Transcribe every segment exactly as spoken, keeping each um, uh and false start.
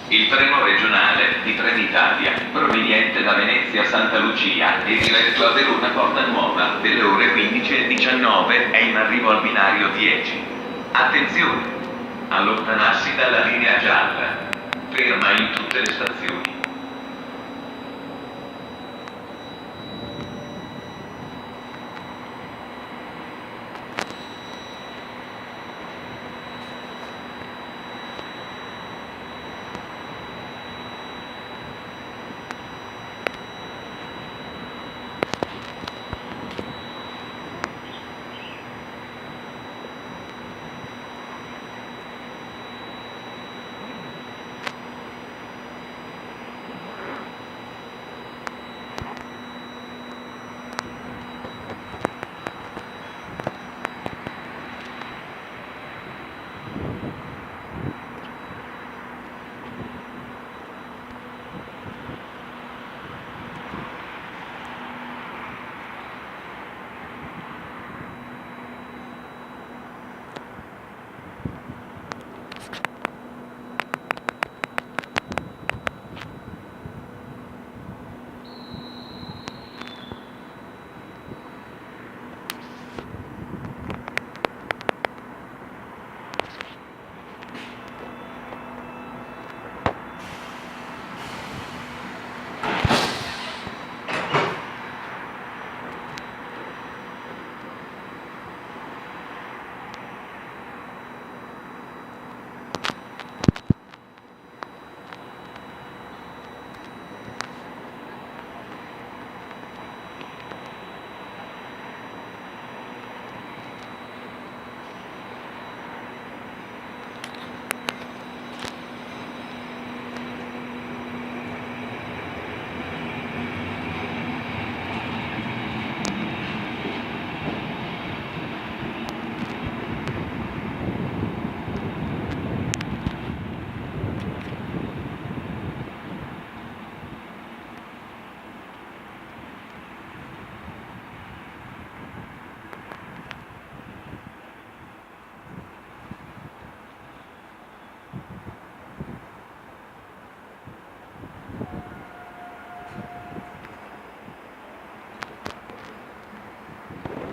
Il treno regionale di Trenitalia, proveniente da Venezia Santa Lucia e diretto a Verona Porta Nuova, delle ore quindici e diciannove, è in arrivo al binario dieci. Attenzione! Allontanarsi dalla linea gialla. Ferma in tutte le stazioni.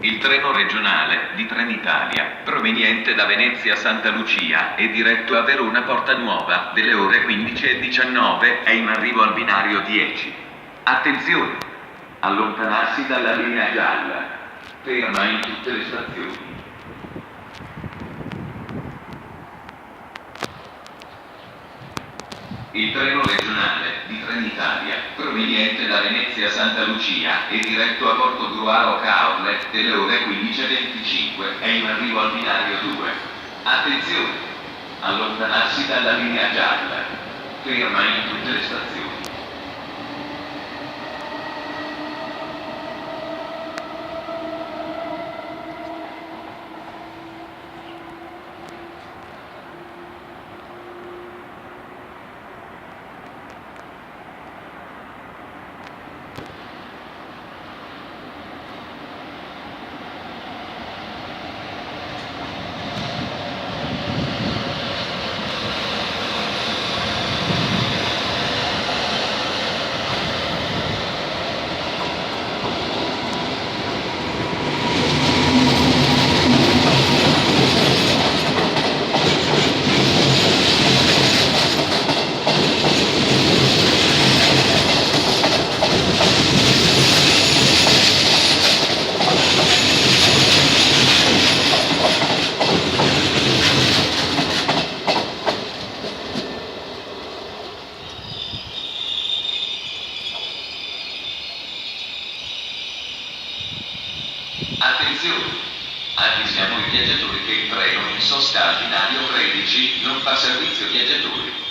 Il treno regionale di Trenitalia, proveniente da Venezia Santa Lucia e diretto a Verona Porta Nuova, delle ore quindici e diciannove, è in arrivo al binario dieci. Attenzione! Allontanarsi dalla linea gialla. Ferma in tutte le stazioni. Il treno regionale di Trenitalia, proveniente da Venezia Santa Lucia e diretto a Portogruaro Caorle, delle ore quindici e venticinque, è in arrivo al binario due. Attenzione! Allontanarsi dalla linea gialla. Ferma in tutte le stazioni. Attenzione! Avvisiamo i viaggiatori che il treno in sosta al binario tredici non fa servizio viaggiatori.